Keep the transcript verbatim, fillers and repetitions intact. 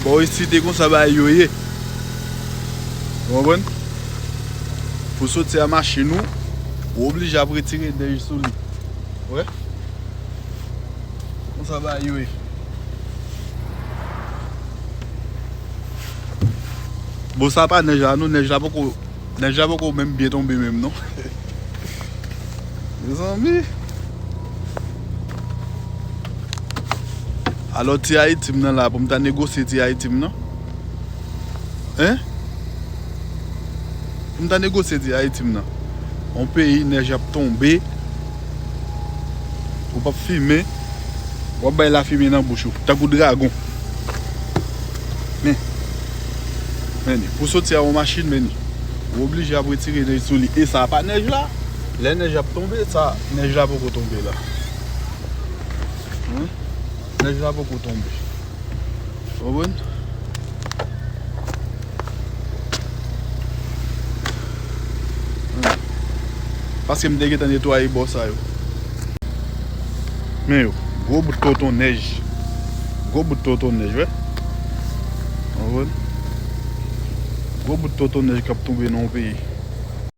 Bò isit, e konsa bagay yo ye. Ou konprann? Pou soti a machin ou, ou oblije ap retire nèj sou li. Ou wè? Konsa bagay yo ye. Bon, sa pa nèj la, non, nèj la poko, nèj la poko menm byen tonbe menm, non. Mezanmi. Alò, ti Ayiti m nan la, pou m ta negosye ti Ayiti m nan. Hein? Pou m ta negosye ti Ayiti m nan. Yon peyi nèj ap tonbe. Ou p ap fimen. W ap bay lafimen nan bouch ou. Tankou dragon. Men. Men ni. Pou soti a yon machin, men ni. Ou oblije ap retire nèj sou li. E sa pa nèj la. Lè nèj ap tonbe, sa, nèj la poko tonbe la. Hein? Nèj la poko tonbe. Ou konprann? Paske m te gentan netwaye bò sa yo. Men yo, gwo bout tonton nèj. Gwo bout tonton nèj, wè. Ou konprann? Gwo bout tonton nèj k ap tonbe nan yon peyi.